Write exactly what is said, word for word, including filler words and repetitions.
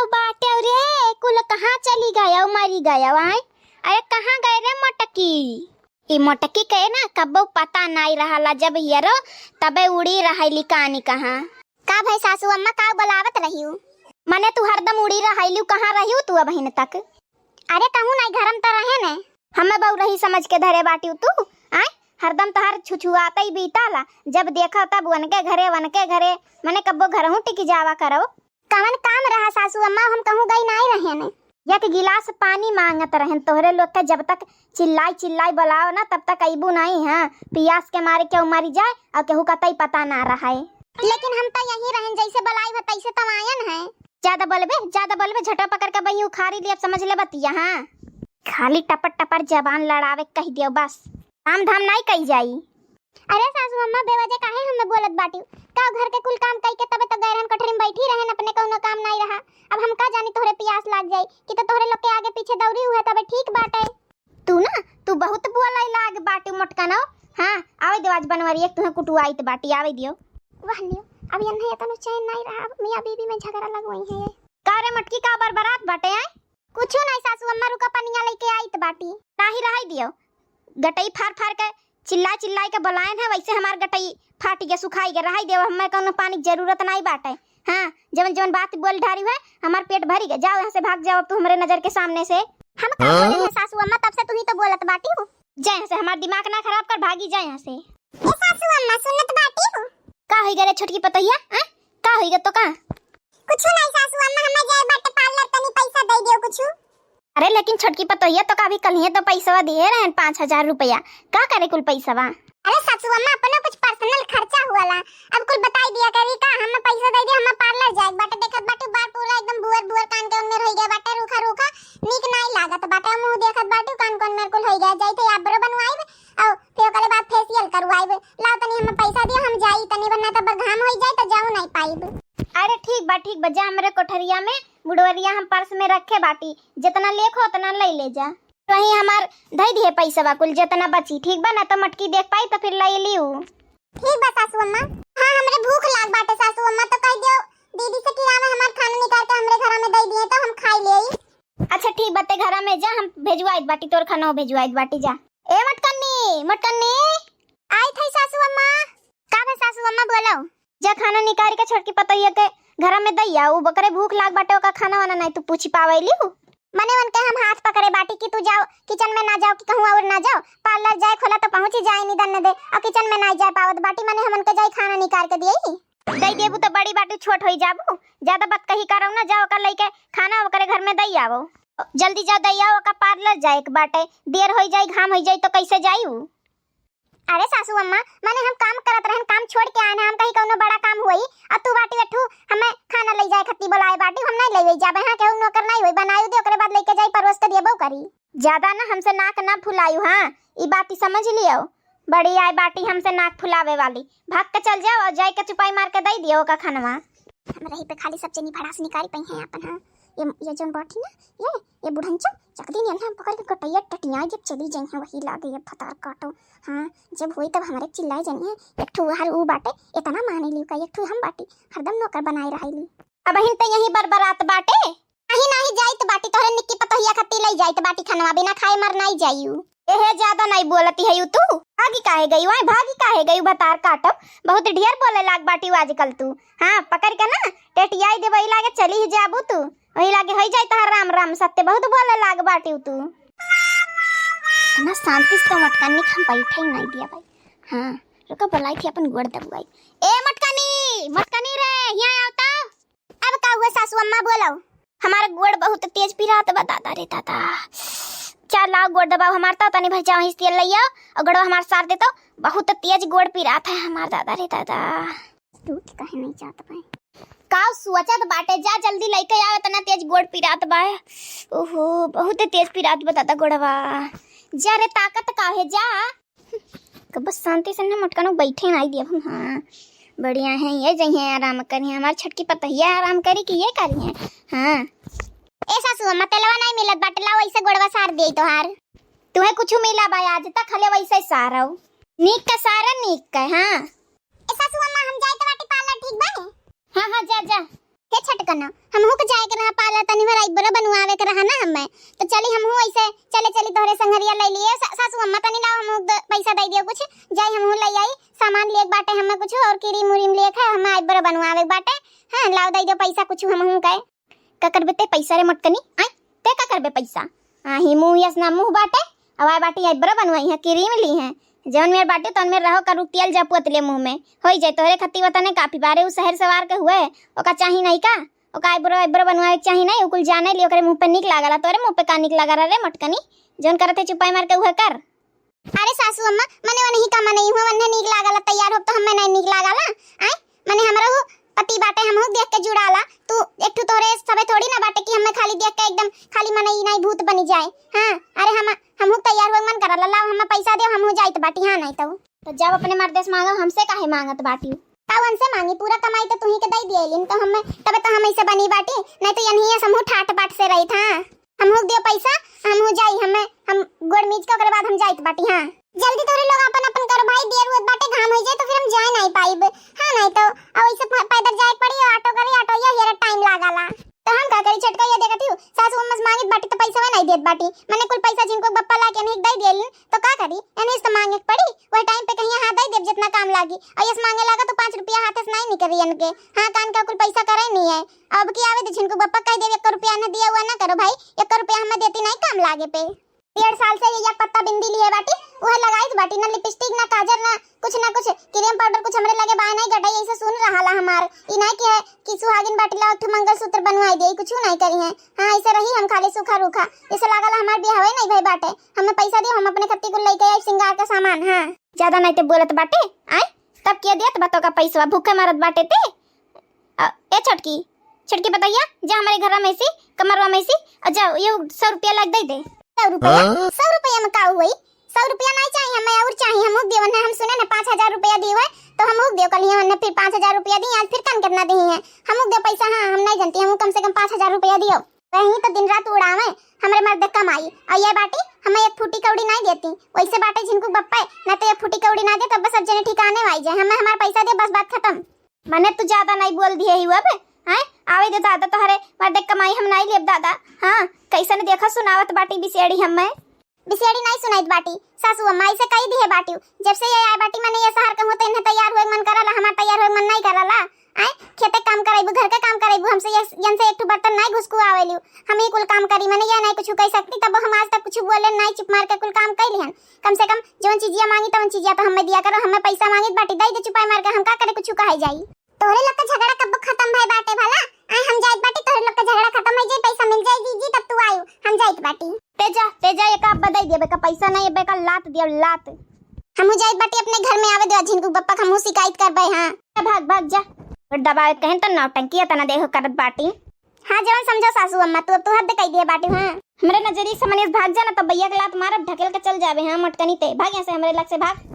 बाटे रे, कुल कहाँ चली गया, मरी गया, आय? अरे कहाँ गए रे मोटकी? ई मोटकी के ना कब्बो पता नाई रहला, जब हियरो तबे उड़ी रहली कानी कहाँ। का भई सासू अम्मा, का बोलावत रहिउ? मने तू हरदम उड़ी रहलिउ, कहाँ रहिउ तू अबहिन तक? अरे कहूँ नाई, घरम त रहे ने। हमें बउरही समझ के धरे बाटिउ तू, आय? हरदम तोहार छुछुआतई बीताला, जब देखा तब वनके घरे, वनके घरे, मने कब्बो घरहूँ टिकी जावा करो। कवन काम रहा सासू अम्मा, हम कहूँ गई नाई रहेन। एक गिलास पानी माँगत रहेन तोहरे लोग के, जब तक चिल्लाई चिल्लाई बोलाओ ना तब तक अइबू नाई। हाँ, पियास के मारे केहू मरी जाए अउर केहू कतई पता ना रहे। लेकिन हम त यहीं रहेन, जैसे बोलाई हो तैसे त आयन है। ज्यादा बोलबे, ज्यादा बोलबे, झटवा पकड़ के बही उखाड़ी लियब, समझ ले बतिया। हाँ, खाली टपर टपर जबान लड़ावे कहि दियो बस, काम धाम नाई कई जाई। अरे सासू अम्मा, बेवजह काहे हमें बोलत बाटिउ? का घर के कुल काम कई के तबे तो गए रहेन, कोठरी में बैठी रहेन, अपने कउनो काम नाई रहा। अब हम का जानी तोहरे पियास लाग जाई कि तो तोहरे लोग के आगे पीछे दौड़ी हुए तबे ठीक बाटे। तू ना, तू बहुत बोले लाग बाटिउ मोटकनो। हाँ, आवे देउ आज बनवरिया के तुहे कुटुआइत बाटी, आवे दियो। वाह लियो, अब यन्हे एतनो चैन नाई रहा, अब मियाँ बीबी में झगड़ा लगवई है ये। का रे मोटकी, का बरबरात बाटे आय? कुछु नाई सासू अम्मा, रुका पनिया लइके आइत बाटी। नाही रहई दियो, गटई फार फार के चिल्ला चिल्लाई के बोलायन है, वैसे हमार गटई फाटि गे, सुखाई गे, रहई देव, हमें कउनो पानी के जरूरत नाई बाटे। हाँ, जवन जवन बात बोल ढारी है, हमार पेट भरी गे, जाओ यहाँ से, भाग जाओ अब तू हमरे नजर के सामने से। हम का हाँ? बोले हैं सासू अम्मा, तब से तू ही तो बोलत बाटिउ। जा यहाँ से, हमार दिमाग ना खराब कर, भागी जा यहाँ से। ए सासू अम्मा, सुनत बाटिउ? का होई गे रे छोटकी पतोहिया, हैं? का होई गे तो का? कुछु नाई सासू अम्मा, हमें जाए बाटे पार्लर, तनी पैसा दे दियो कुछु। अरे लेकिन छोटकी पतोहिया, तो का अभी कल्हिये तो पैसवा दिए रहेन पाँच हजार रुपया, का करे कुल पैसवा? अरे सासू अम्मा, अपनो कुछ पर्सनल खर्चा हुआला, अब कुल बताई दिया करी का, हमें पैसा दे दिया, हमें पार्लर जाए बाटे, देखत बाटे बाल पूरा एकदम भुअर भुअर, कान के उनमें होई गया बाटे रूखा रूखा, नीक नाई लागत बाटे, मुंह देखत बाटे कान के उनमें कुल होई गया, जाई थे आईब्रो बनवाई, अउ फिर ओकरे बाद फेशियल करवाइब। लाओ तनी हमें पैसा दियो, हम जाई तनी, वरना तब घाम होई जाई त जाऊ नहीं पाइब। अरे ठीक बा, ठीक बा, जा हमरे कोठरिया में बुढ़वरिया हम पर्स में रखे बाटी, जितना लेख हो उतना ले ले जा। तो ही हमार धई दिए पैसा बा कुल जितना बची, ठीक बा, ना तो मटकी देख पाई तो फिर ले लियो। ठीक बा सासू अम्मा। हाँ, हमरे भूख लाग बाटे सासू अम्मा, तो कह दियो दीदी से कि आवे हमार खाना निकाल के हमरे घर में दे दिए तो हम खाई ले। अच्छा ठीक बा, ते घरा में जा, हम भेजवाइत बाटी, तोर खाना भेजवाइत बाटी, जा। ए मटकन्नी, मटकन्नी। आई थई सासू अम्मा। का बा सासू अम्मा, बोलो। जा खाना निकाल के छोटकी पतोहिया के घरा में दइया, उ बकरे भूख लाग बाटे, ओका खाना वाना नहीं तू पूछी पावेली हु। मने उनके हम हाथ पकड़े बाटी कि तू जाओ, किचन में ना जाओ, कि कहूँ और ना जाओ, पार्लर जाए खोला तो पहुँची जाए निदन दे, और किचन में ना जाए पावत बाटी, मने हम उनके जाई खाना निकाल के दिए। दई देबू तो बड़ी बाटू, छोट होई जाबू। ज्यादा बात कही करो ना, जाओ ओकर लइके खाना ओकरे घर में दई आवो। जल्दी जाओ दई आओ, ओका पार्लर जाए के बाटे, देर होई जाई, घाम होई जाई तो कैसे जाई उ? अरे सासू अम्मा, माने हम काम करत रहन, काम छोड़ के आए ना, हम कहीं कौनो बड़ा काम होई, और तू बाटी अठू हमें खाना ले जाए खत्ती बोलाए बाटी, हम नहीं ले जाबे, हाँ केहू नौकर नहीं होई, बनाई दे ओकरे बाद लेके जाई परोस के देबो करी। ज्यादा ना हमसे नाक ना फुलायू, हाँ, ई बात ही समझ लियो। बड़ी आए बाटी हमसे नाक फुलावे वाली। भाग के चल जाओ और जाए के चुपाई मार के दई दियो ओका खनवा। हम रही पे खाली सब चनी भड़ास निकारी पई हैं अपन, हाँ। ये, ये जौन बाटी ना, ये, ये बुढ़नचो, जकदी नियन हम पकड़ के गटैया टटिया जब चली जाई हैं, वही लागे ये फतार काटो। हाँ, जब होई तब हमारे चिल्लाए जानी है, एक ठो हर ऊ बाटे, इतना माने लियो का, एक ठो हम बाटी, हरदम नौकर बनाए रहाई ली। अबहिन त यही बरबरात बाटे। नाही, नाही, जाइत बाटी, तोहरे निक्की पतोहिया खत्ती लई जाइत बाटी खनवा, बिना खाए मर नाही जाइयू। एहे, ज्यादा नाही बोलती है तू। भागी काहे गई, वाई भागी काहे गई, भतार काटब। बहुत ढेर बोले लाग बाटी आजकल तू। हाँ, पकड़ के ना, टेटियाई देबई लागे, चली ही जाबू तू। वही लागे होई जाई तोहार राम राम सत्य, बहुत बोले लाग बाटी तू। इतना शांति से तो मटकनी हम बैठे ही नाही दिया भाई। हाँ, रुका, बुलाई थी अपन गोड़ दबुआई। ए मटकनी, मटकनी रे, यहाँ आओ तो। अब का हुआ सासू अम्मा, बोलो। हमार गोड़ बहुत तेज पिरात बा दादा रे दादा। चल लाओ गोड़ दबाओ हमार तो, तनी भर जाओ इस तेल लइयो और गोड़वा हमार सार दे तो, बहुत तेज गोड़ पिरात है हमार दादा रे दादा। दूध काहे नहीं जात बा? का सोचत बाटे, जा जल्दी लइके आओ, इतना तेज गोड़ पिरात बा। ओहो, बहुत तेज पिरात बा दादा गोड़वा। जा रे, ताकत का है, जा। कब शांति से ना मटकनो बैठे नाही दिया हम। हाँ, बढ़िया है, ये जइहे आराम करिए, हमार छोटकी पतोहिया आराम करी कि ये करिए। हाँ। ए सासू अम्मा, तेलवा नाही मिलत बाटे, लाओ ऐसे गोड़वा सार दे तोहार। तुहे कुछ मिला बा आज तक, हले वैसे सारव। नीक का सारा नीक का, हाँ। ए सासू अम्मा, हम जाए तो बाटी पार्लर, ठीक बा? हाँ, हाँ, जा, जा। हे छटकना, हमहू के जाए के रहा पार्लर, तनी भर आईब्रो बनवावे के रहा ना हमें, तो चली हमहू ऐसे चले चली तोहरे संगरिया ले लिए। सा-, सासू अम्मा तनी लाओ, हमहू द-, पैसा दे दियो कुछ, जाई हमहू ले आई सामान लिए के बाटे हमें कुछ, और क्रीम उरीम लिए के हमें आईब्रो बनवावे के बाटे। हाँ, लाओ दे दियो पैसा कुछ हमहू के। का करबे ते पैसा रे मोटकनी? आय, ते का करबे पैसा? आही मुँह यस ना मुँह बाटे, अब आए बाटी आईब्रो बनवाई है, क्रीम ली है, जौन मेर बाटे तौन मेर रहो, करू तेल जपुअत ले मुँह में, होई जाए तोहरे खत्ती वतने काफी बारे। उ शहर सवार के हुए, ओका चाही नहीं का? ओका आईब्रो आईब्रो बनवावे के चाही नहीं, उ कुल जाने ली, ओकरे मुँह पे नीक लागला, तोरे मुँह पे का नीक लागला रे मोटकनी? जौन करत है चुपाई मार के उहे कर। अरे सासू अम्मा, मने वनही का मनई हुआ, वन्ने नीक लागला, तैयार होब तो हमें नहीं नीक लागला। आय, मने हमरा हु पति बाटे, हमहू देख के जुड़ाला। तू एक ठू तोहरे सभे थोड़ी ना बाटे कि हमें खाली देख के एकदम खाली मनई नहीं भूत बनी जाए। हाँ, अरे हम, हमहू तैयार होए मन करला, लाओ हमें पैसा देव, हमहू जाइत बाटी। हाँ, नहीं तो तो जब अपने मर्दे से मांगो, हमसे काहे मांगत बाटी? का उनसे मांगी? पूरा कमाई तो तुही के दई दिए लिन, तो हमें तबे तो हम ऐसे बनी बाटी, नहीं तो यनही हमहू ठाट बाट से रही था। हमहू दियो पैसा, हमहू जाई, हमें, हम गोड़ मीज के ओकरे बाद हम जाइत बाटी। हाँ, जल्दी तोरे लोग अपन अपन करो भाई, देर होत बाटे, घाम हो जाए तो फिर हम जाए नहीं पाइब। हाँ, नहीं तो अब ऐसे प-, पैदल जाए के पड़ी, ऑटो करी, ऑटो ये हेरे टाइम लागला। तो हम का करी छोटका, ये देखत हूँ सासू अम्मा से मांगित बाटी तो पैसा नहीं देत बाटी, मने कुल पैसा जिनको बप्पा ला के नहीं दे दिए तो का करी, एने से तो मांगे के पड़ी, वही टाइम पे कहीं हाथ दे देब जितना काम लागी, और यस मांगे लागा तो पाँच रुपया हाथ से नहीं निकली इनके। हाँ, कान का कुल पैसा करे नहीं है, अब की आवे तो झिनको बप्पा कह देब एक रुपया न दिया हुआ ना करो भाई, एक रुपया हमें देती नहीं काम लागे पे। डेढ़ साल से ये एक पत्ता बिंदी लिए बाटी, वह लगाई बाटी, ना लिपस्टिक, ना काजल, ना कुछ, ना कुछ क्रीम पाउडर, कुछ हमरे लगे बाय नहीं गटाई, ऐसे सुन रहा ला हमार। ई नहीं कि है कि सुहागिन बाटी ला एक ठो मंगलसूत्र बनवाई दे, कुछ नहीं करी है। हाँ, ऐसे रही हम खाली सूखा रूखा, ऐसे लागल हमार बियाह नहीं भाई बाटे। हमें पैसा दियो, हम अपने खत्ती कुल लेके आई सिंगार का सामान। हाँ, ज्यादा नहीं ते बोलत बाटे, आय तब के देत बा तोका पैसवा, भूखे मरत बाटे ते। अ, ए छोटकी, छोटकी पतोहिया, जा हमारे घरवा में से, कमरवा में से, और जा, ये सौ रुपया लाग दे दे। सौ रुपया? हाँ? सौ रुपया में का हुई? सौ रुपया नहीं चाहिए हमें, और चाहिए, हम देवन है, हम सुने ना पाँच हजार रुपया दिए हुए, तो हम उग दियो कल ही, हमने फिर पाँच हजार रुपया दी, आज फिर कन कितना दी है, हम उग दियो पैसा, हाँ, हम नहीं जानती, हम कम से कम पाँच हजार रुपया दियो। वहीं तो दिन रात उड़ावे, हमरे मर्द कमाई, और ये बाटी हमें एक फूटी कौड़ी नहीं देती, वैसे बाटे झिनको बप्पे, ना तो एक फूटी कौड़ी ना दे, तब बस अब जने ठिकाने में आई जाए, हमें हमारा पैसा दे, बस बात खत्म। मने तू ज्यादा नहीं बोल दिए ही अब, हैं? आवे दे दादा, तोहरे मर्दे कमाई हम नहीं लेब दादा। हाँ, कैसन देखा सुनावत बाटी बिसेड़ी हमें। बिसेड़ी नहीं सुनाइत बाटी, सासू अम्मा ऐसे कही दिए बाटी, जब से ये आए बाटी मने ये शहर के होते इन्हें तैयार हुए मन करला, हमार तैयार हुए मन नहीं करला। आए, खेते काम करेबू, घर के काम करेबू, हमसे ये, यन से एक ठो बर्तन नहीं घुसकू आवेलू, हम ही कुल काम करी, मने ये नहीं कुछ कह सकती, तब हम आज तक कुछ बोले नहीं, चुप मार के कुल काम कर लिहन। कम से कम जवन चीजिया मांगी तवन चीजिया तो हमें दिया करो, हमें पैसा मांगी बाटी दे दे चुपाई मार के, हम का करे कुछ कहे जाई। तोहरे लोग का झगड़ा कब खत्म भई बाटे भला? आए हम जाइत बाटी, तोहरे लोग का झगड़ा खत्म हो जाई, पैसा मिल जाई जीजी, तब तू आयु, हम जाइत बाटी। ते जा, ते जा, एक आप बदई देबे का पैसा नहीं, एबे का लात दिया लात। हमहू जाइत बाटी अपने घर में, आवे दे झिनको बप्पा, हमहू शिकायत करबे। हाँ, भाग, भाग जा। और दबावे कहें तो नौटंकी इतना देखो करत बाटी। हाँ, जवन समझो सासू अम्मा, तू अब तू हद कई दिए बाटी। हाँ, हमरे नजरी से मनीष भाग जा ना, तो भैया के लात मारब, ढकेल के चल जाबे। हाँ, मोटकनी ते भाग यहाँ से, हमरे लग से भाग।